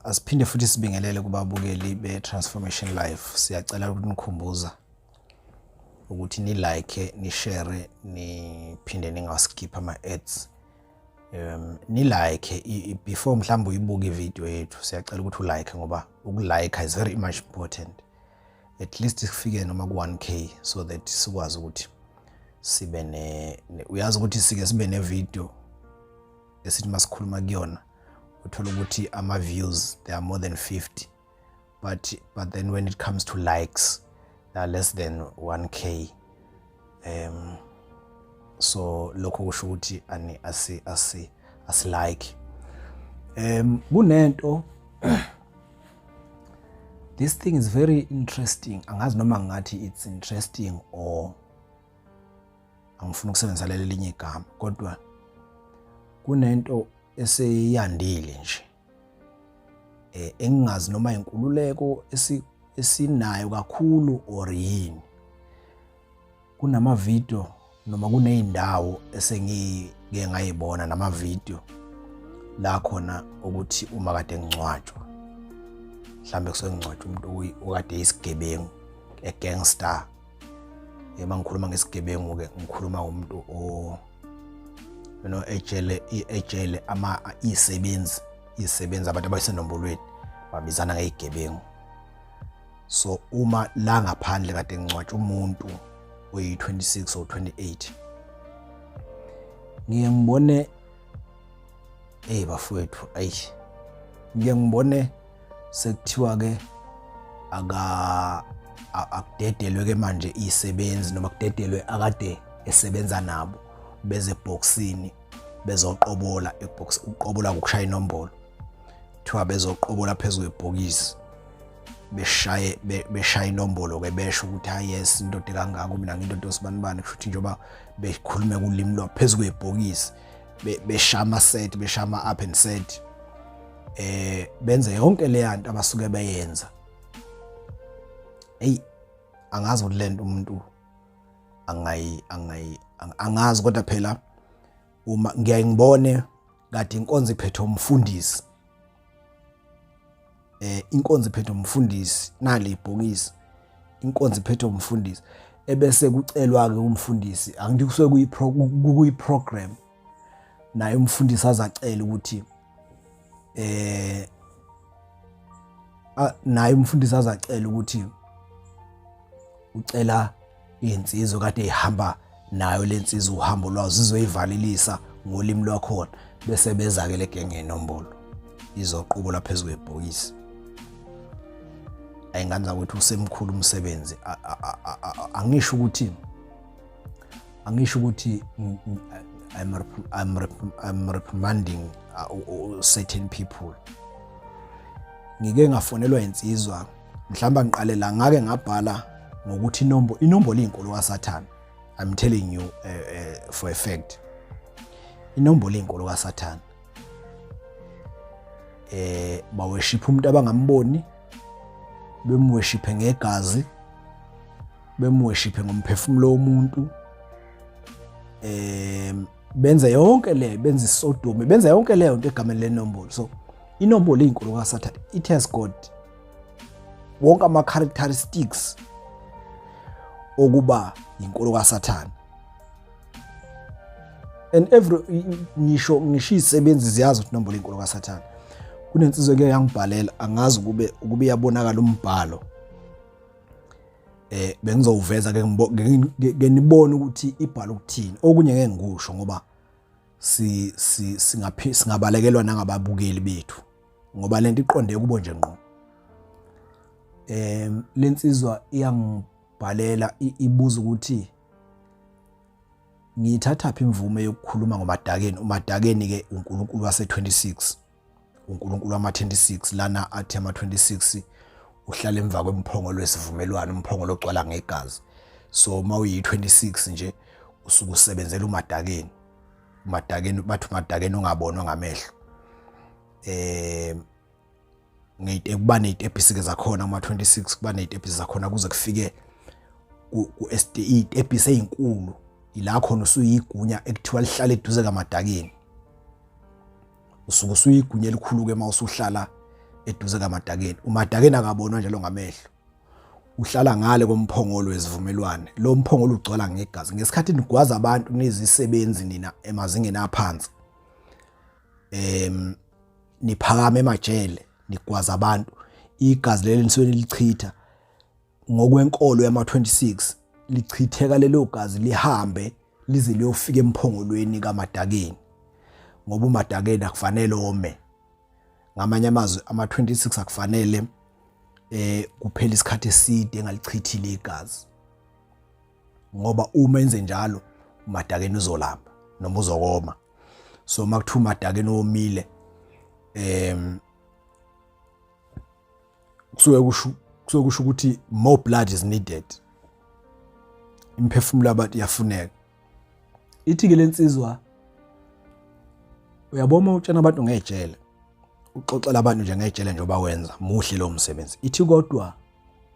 Asiphinde futhi sibingelele kubabukeli be-Transformation Life. Siyacela ukunikhumbuza ukuthi ni like, ni share, niphinde ningaskip ama ads. Ni like before mhlawumbe uyibuka ivideo yethu, siyacela ukuthi ulike ngoba ukulike is very much important. At least sifike noma ku 1K so that sikwazi ukuthi sibe ne uyazi ukuthi sike sibe ne video esithi masikhuluma kuyona, uthola ukuthi ama views, they are more than 50, but then when it comes to likes, they are less than 1K. So lokho kusho ukuthi ani asi asi asilike. Kunento, this thing is very interesting. Angazi noma ngathi it's interesting or angifuni ukusebenzisa leli linye igama, kodwa kunento eseyandile nje engingazi noma inkululeko esinayo kakhulu or yini. Kunama video noma kuneyindawo esengike ngayibona nama video la khona ukuthi uma kade ngcwatshwa, mhlambe kusuke ngcwatshwa umuntu okade isigebengu, a gangster. Uma ngikhuluma ngesigebengu ke, ngikhuluma umuntu o ejele ama isebenzi, abantu abasenombolweni babizana ngezigebengu. So uma la ngaphandle kade ngcwatshwa umuntu oyi-26 or 28, ngiye ngibone, hey bafowethu, ayi, ngiye ngibone sekuthiwa ke aka akudedelwe ke manje isebenzi noma kudedelwe akade esebenza nabo beze eboxini bezoqobola ebox. Uqobola ukushaya inombolo. Kuthiwa bezoqobola phezulu kwebhokisi, beshaye beshaya inombolo ke, besho ukuthi hayi, yes, indoda kangako, mina ngindoda osibanibani. Kusho ukuthi njengoba bekhulume kulimi lwa phezulu kwebhokisi, beshaya ama set, beshaya ama up and set, benze yonke le yanto abasuke beyenza. Hey, angazi ukuthi lento umuntu angayi angayi angazi, kodwa phela uma ngiyaye ngibone kade inkonzo iphethe umfundisi, inkonzo iphethe umfundisi, nali ibhokisi, inkonzo iphethe umfundisi, ebese kucelwa ke umfundisi, angithi kusuke kuyi program, naye umfundisi azacela ukuthi naye umfundisi azacela ukuthi ucela insizwa kade ihamba nayo lensizwa uhambo lwazo zizoyivalelisa ngolimi lwakhona, bese beza ke le genge inombolo izoqubula phezulu kwebhokisi. Ayingane zakwethu, usemkhulu umsebenzi. Angisho ukuthi I'm reprimanding certain people. Ngike ngafonelwa insizwa, mhlawumbe ngiqale la, ngake ngabhala ngokuthi inombolo inkolo kaSathane. I'm telling you for a fact, inombolo inkolo kaSathane. Baworship umuntu abangamboni, bemworship ngegazi, bemworship ngomphefumulo womuntu, benze yonke le, benze isodomi, benze yonke leyo nto egameni lenombolo. So inombolo inkolo kaSathane. It has got wonke ama characteristics okuba inkolo kaSathane, and every ngisho izisebenzi ziyazi ukuthi inombolo inkolo kaSathane. Kunensizwa ke yangibhalela, angazi ukube iyabonakala umbhalo, bengizowuveza ke ke nibone ukuthi ibhala ukuthini. Okunye ngeke ngikusho ngoba si si singaphi singabalekelwa nangababukeli bethu, ngoba lento iqonde kubo nje ngqo. Lensizwa iyangibhalela, ibuza ukuthi ngiyithathaphi imvume yokukhuluma ngoMadakeni. UMadakeni ke uNkulunkulu wase26, uNkulunkulu wama26 lana, athi ama26 uhlala emva kwemphongolo wesivumelwano, umphongolo ogcwala ngegazi. So uma uyi26 nje, usuke usebenzela uMadakeni. UMadakeni, bathi uMadakeni ungabonwa ngamehlo. Ngeyite kuba nezitebhisi ke zakhona kuma 26, kuba nezitebhisi zakhona kuze kufike ku SD, izitebhisi ezinkulu ila khona usuyigunya ekuthiwa lihlala eduze kaMadakeni. Usuke usuyigunya elikhulu ke mawusuhlala eduze kaMadakeni. UMadakeni akabonwa njalo ngamehlo, uhlala ngale komphongolo wezivumelwane. Lo mphongolo ugcwala ngegazi ngesikhathi nigwaza abantu nizisebenzi nina emazingeni aphansi, niphakama emajele nigwaza abantu, igazi leli nisuke nilichitha ngokwenkolo yama-26, lichitheka lelo gazi lihambe lize liyofika emphongolweni kaMadakeni, ngoba uMadakeni akufanele ome. Ngamanye amazwi, ama-26 akufanele kuphela isikhathi eside engalichithile igazi, ngoba uma enze njalo uMadakeni uzolamba noma uzokoma. So uma kuthiwa uMadakeni womile, kusuke kusho ukuthi more blood is needed, imiphefumulo yabantu iyafuneka. Ithi ke lensizwa, uyabona, utshena abantu ngejele, uxoxela abantu nje ngejele njengoba wenza, muhle lo msebenzi. Ithi kodwa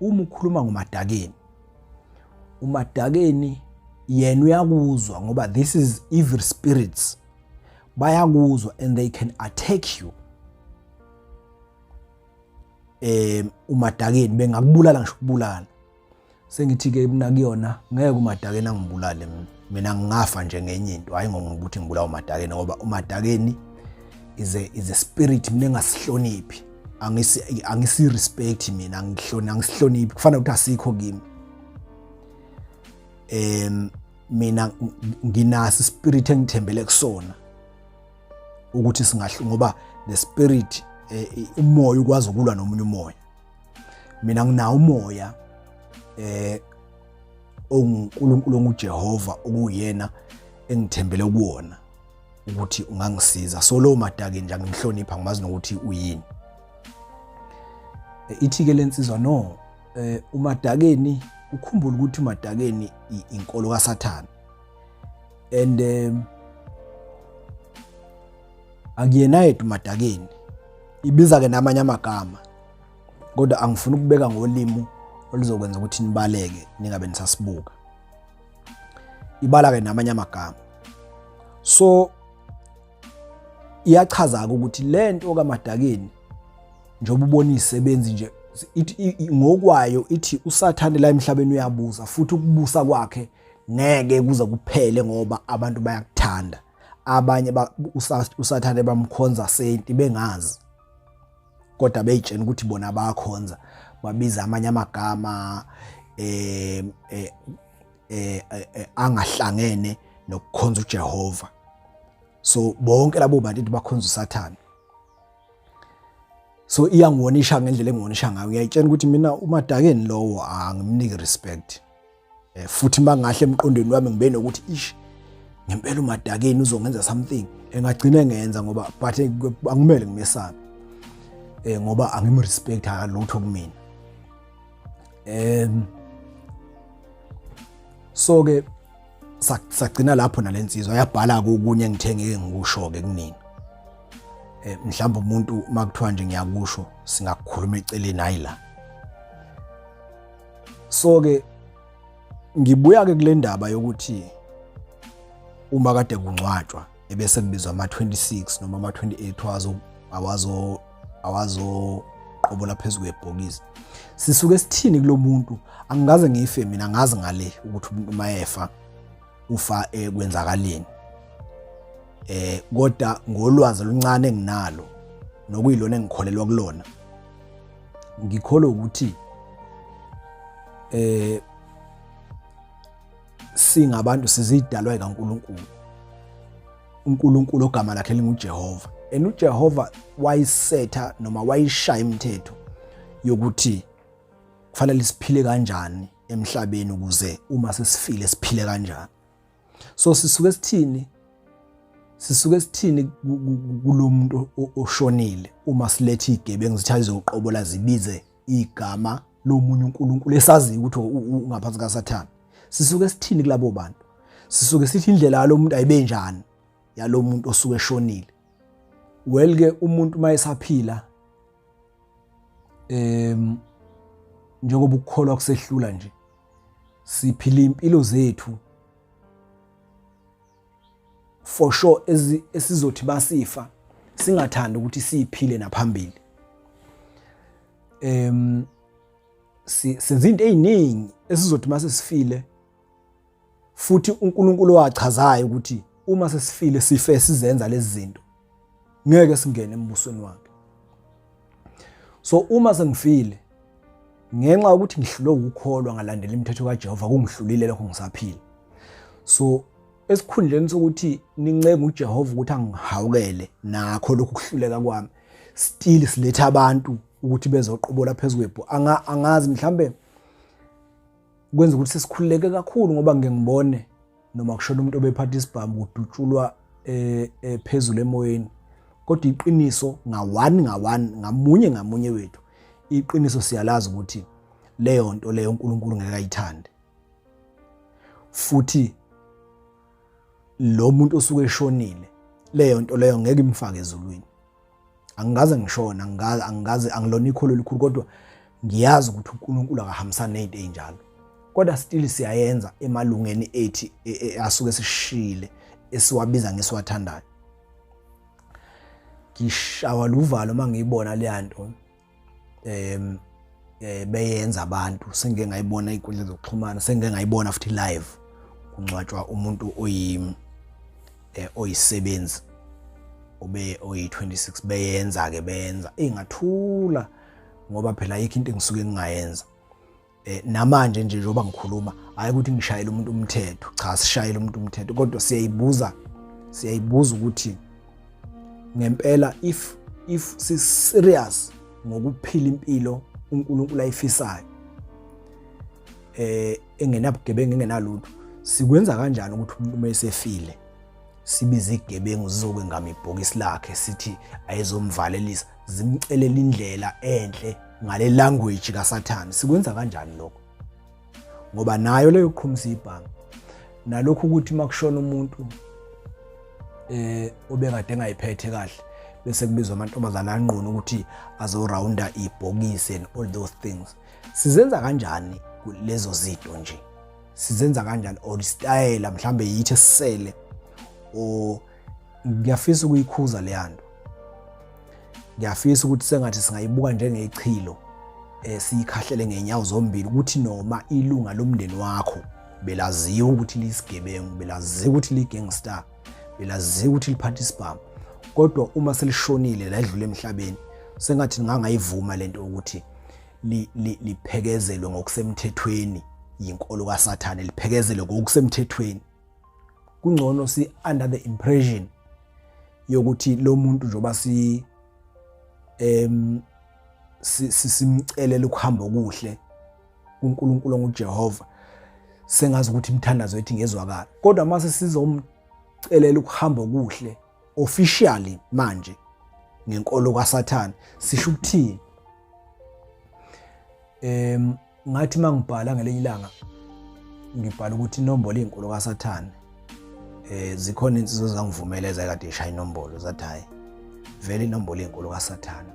uma ukhuluma ngoMadakeni, uMadakeni yena uyakuzwa, ngoba this is evil spirits, bayakuzwa and they can attack you. UMadakeni bengakubulala, ngisho ukubulala. Sengithi ke mina kuyona, ngeke uMadakeni angibulale mina. Mina ngingafa nje ngenye into, hayi ngokuthi ngibulawa uMadakeni, ngoba uMadakeni is a spirit mina engasihloniphi, angisi respect mina, angihloni, angisihloniphi, kufanele ukuthi asikho kimi. Mina nginaso ispirit engithembele kusona ukuthi singahlu, ngoba the spirit, umoya ukwazi ukulwa nomunye umoya. Mina nginawo umoya onguNkulunkulu, onguJehova, okuyena engithembele kuwona ukuthi ungangisiza. So lowo Madakeni nje angimhlonipha, ngimazi nokuthi uyini. Ithi ke lensizwa, no, uMadakeni, ukhumbule ukuthi uMadakeni inkolo kaSathane and akuyena yedwa uMadakeni, ibiza ke namanye amagama, kodwa angifuni ukubeka ngolimi oluzokwenza ukuthi nibaleke ningabe nisasibuka. Ibala ke namanye amagama. So iyachaza ke ukuthi lento kaMadakeni, njengoba ubona izisebenzi nje, ithi ngokwayo, ithi uSathane la emhlabeni uyabusa, futhi ukubusa kwakhe ngeke kuze kuphele, ngoba abantu bayakuthanda. Abanye uSathane bamkhonza senti bengazi, kodwa beyitshena ukuthi bona bayakhonza, babiza amanye amagama angahlangene nokukhonza uJehova. So bonke labo bantu ithi bakhonza uSathane. So iyangiwonisha ngendlela engiwonisha ngayo, ngiyayitshena ukuthi mina uMadakeni lowo angimniki respect, futhi mangahle emqondweni wami ngibe nokuthi ish, ngempela uMadakeni uzongenza something, engagcina engenza, ngoba but angimele ngimesabe, ngoba angimrespect, akalutho kumina. So ke sagcina lapho nalensizwa, yabhala kokunye engithe ngeke ngikusho ke kunini. Mhlawumbe umuntu makuthiwa nje ngiyakusho, singakukhuluma eceleni, hayi la. So ke ngibuya ke kule ndaba yokuthi uma kade kungcwatshwa ebese kubizwa ama-26 noma ama-28 wazo awazo qobola phezu kwebhokisi, sisuke sithini kulo muntu? Angikaze ngife mina, ngazi ngale ukuthi umuntu uma efa ufa kwenzakaleni, kodwa ngolwazi oluncane enginalo nokuyilona engikholelwa kulona, ngikholwa ukuthi singabantu sizidalwa kaNkuluNkulu, uNkulunkulu ogama lakhe linguJehova, and uJehova wayisetha noma wayishaya imithetho yokuthi kufanele siphile kanjani emhlabeni, ukuze uma sesifile siphile kanjani. So sisuke sithini kulomuntu oshonile uma siletha igebengu zithi ayizoqobola, zibize igama lomunye uNkulunkulu esaziyo ukuthi ungaphansi kaSathane? Sisuke sithini kulabo bantu? Sisuke sithi indlela yalo muntu ayibe njani, yalo muntu osuke eshonile? Well ke, umuntu uma esaphila, njengoba ukukholwa kusehlula nje, siphila impilo zethu for sure esizothi basifa singathandi ukuthi siyiphile naphambili. Senza into eziningi esizothi mase sifile, futhi uNkulunkulu wachazayo ukuthi uma sesifile sife sizenza lezi zinto, ngeke singene embusweni wakhe. So uma sengifile ngenxa yokuthi ngihlulwe ukukholwa ngalandela imithetho kaJehova, kungihlulile lokho ngisaphila. So esikhundleni sokuthi nincenge uJehova ukuthi angihawukele nakho lokhu kuhluleka kwami, still siletha abantu ukuthi bezoqobola phezu kwebhu. Angazi, mhlambe kwenza ukuthi sesikhululeke kakhulu, ngoba ngike ngibone noma kushona umuntu obephatha isibhamu kudutshulwa phezulu emoyeni, kodwa iqiniso nga-one nga-one, ngamunye ngamunye wethu, iqiniso siyalazi ukuthi leyo nto leyo uNkulunkulu ngeke ayithande. Futhi lo muntu osuke eshonile, leyo nto leyo ngeke imfake ezulwini. Angikaze ngishona, angikaze, angilona ikholo elikhulu, kodwa ngiyazi ukuthi uNkulunkulu akahambisani nezinto ezinjalo. Kodwa still siyayenza emalungeni ethi asuke sishile esiwabiza ngesiwathandayo. Ngishawa luvalo uma ngiyibona leya nto beyenza abantu. Sengike ngayibona izinkundla zokuxhumana, sengike ngayibona futhi live kungcwatshwa umuntu oyisebenzi obe oyi-26, beyenza ke, beyenza ingathula, ngoba phela ayikho into engisuke ngingayenza. Namanje nje njengoba ngikhuluma, hayi ukuthi ngishayela umuntu umthetho, cha, sishayela umuntu umthetho, kodwa siyayibuza ukuthi ngempela if si serious ngokuphila impilo uNkulunkulu ayifisayo engenabugebengu, engenalutho, sikwenza kanjani ukuthi umuntu uma esefile sibize igebengu zizokwengama ibhokisi lakhe, sithi ayezomvalelisa, zimcelela indlela enhle ngale language kaSathane? Sikwenza kanjani lokho? Ngoba nayo leyo kuqhumisa ibhangi, nalokhu ukuthi makushona umuntu obekade engayiphethe kahle, bese kubizwa amantombazana anqunu ukuthi azorawunda ibhokisi and all those things, sizenza kanjani lezo zinto nje? Sizenza kanjani? Or style mhlambe yithi esisele, or ngiyafisa ukuyikhuza le yanto. Ngiyafisa ukuthi sengathi singayibuka njengechilo, siyikhahlele ngenyawo zombili, ukuthi noma ilunga lomndeni wakho belaziwa ukuthi lisigebengu, belaziwa ukuthi li-gangster, belaziwa ukuthi liphatha isibhamu, kodwa uma selishonile ladlula emhlabeni, sengathi ngangayivuma lento ukuthi liphekezelwe ngokusemthethweni yinkolo kaSathane, liphekezelwe ngokusemthethweni. Kungcono si under the impression yokuthi lo muntu njoba si simcelela ukuhamba okuhle kuNkulunkulu onguJehova, sengazi ukuthi imithandazo yethu ingezwakala. Kodwa mase sizomcelela ukuhamba okuhle officially manje ngenkolo kaSathane, sisho ukuthini? Ngathi mangibhala ngelinye ilanga, ngibhala ukuthi inombolo inkolo kaSathane, zikhona insizwa ezangivumela ezayikade ishaya inombolo, zathi hayi vele inombolo inkolo kaSathane.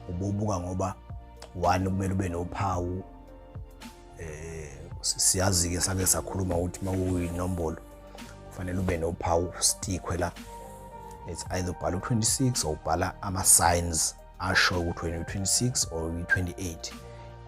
Ububuka ngoba one kumele ube nophawu. Siyazi ke, sake sakhuluma ukuthi mawuyinombolo kufanele ube nophawu, stickwe la. It's either ubhala u26 or ubhala ama signs asho ukuthi wena u26 or u28,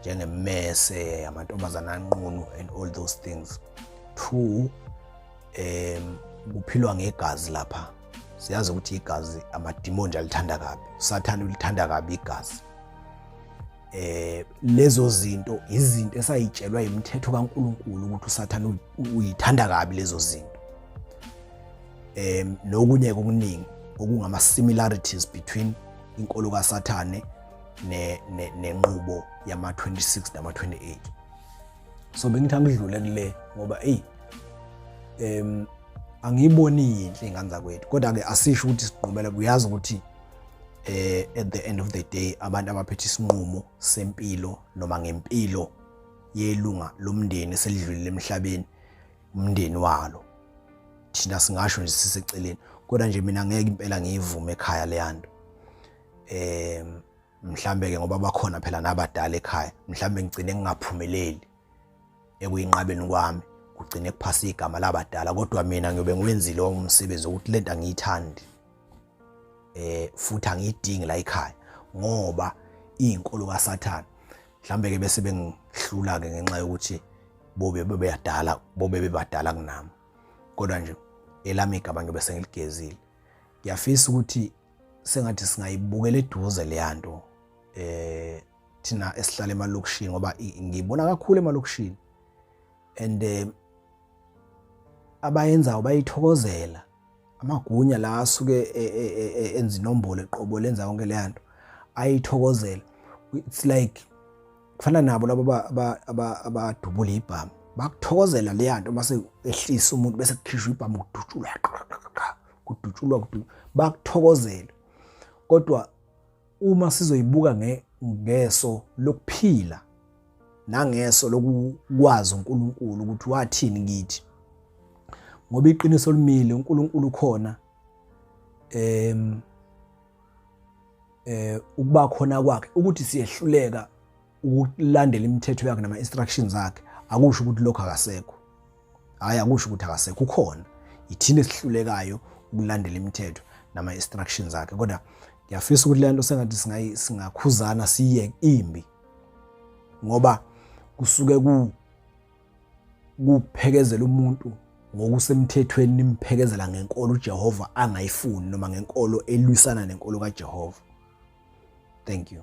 njengemmese, amantombazana anqunu and all those things. Two, kuphilwa ngegazi lapha. Siyazi ukuthi igazi amadimoni nje alithanda kabi, uSathane ulithanda kabi igazi. Lezo zinto izinto esayitshelwa imithetho kaNkuluNkulu ukuthi uSathane uyithanda kabi lezo zinto, nokunye okuningi okungama similarities between inkolo kaSathane ne nenqubo yama 26 nama 28. So bengithi angidlule kule ngoba hey, angiyiboni yinhle, ingane zakwethu. Kodwa ke asisho ukuthi siqhubela, kuyazi ukuthi at the end of the day abantu abaphethe isinqumo sempilo noma ngempilo yelunga lomndeni selidlulile emhlabeni, umndeni walo. Thina singasho nje siseceleni, kodwa nje mina ngeke impela ngiyivume ekhaya leyanto. Mhlambe ke ngoba bakhona phela nabadala ekhaya, mhlambe ngigcine ngingaphumeleli ekuyinqabeni kwami, kugcine kuphasa igama labadala, kodwa mina ngiyobe ngiwenzile umsebenzi ukuthi lento angiyithandi, futhi angiyidingi la ekhaya, ngoba iyinkolo kaSathane. Mhlambe ke bese bengihlula ke ngenxa yokuthi bobe bebeyadala, bobe bebadala kunami, kodwa nje elami igama ngibe sengiligezile. Ngiyafisa ukuthi sengathi singayibukela eduze leyanto thina esihlala emalokishini, ngoba ngiyibona kakhulu emalokishini and abayenzayo bayithokozela. Amagunya la asuke enza inombolo eqobo lenza yonke leya nto, ayithokozela. It's like kufana nabo labo abadubula ibhamu, bakuthokozela leya nto mase ehlisa umuntu bese kukhishwa ibhamu, kudutshulwa, kudutshulwa, bakuthokozela. Kodwa uma sizoyibuka ngeso lokuphila nangeso lokukwazi uNkulunkulu ukuthi wathini kithi, ngoba iqiniso limile, uNkulunkulu ukhona, ukuba khona kwakhe ukuthi siyehluleka ukulandela imithetho yakhe nama instructions akhe akusho ukuthi lokho akasekho. Hayi, akusho ukuthi akasekho, ukhona. Ithina esihlulekayo ukulandela imithetho nama instructions akhe. Kodwa ngiyafisa ukuthi le nto sengathi singakhuzana siye imbi, ngoba kusuke kuphekezela umuntu ngokusemthethweni, nimphekezela ngenkolo uJehova angayifuni noma ngenkolo elwisana nenkolo kaJehova. Thank you.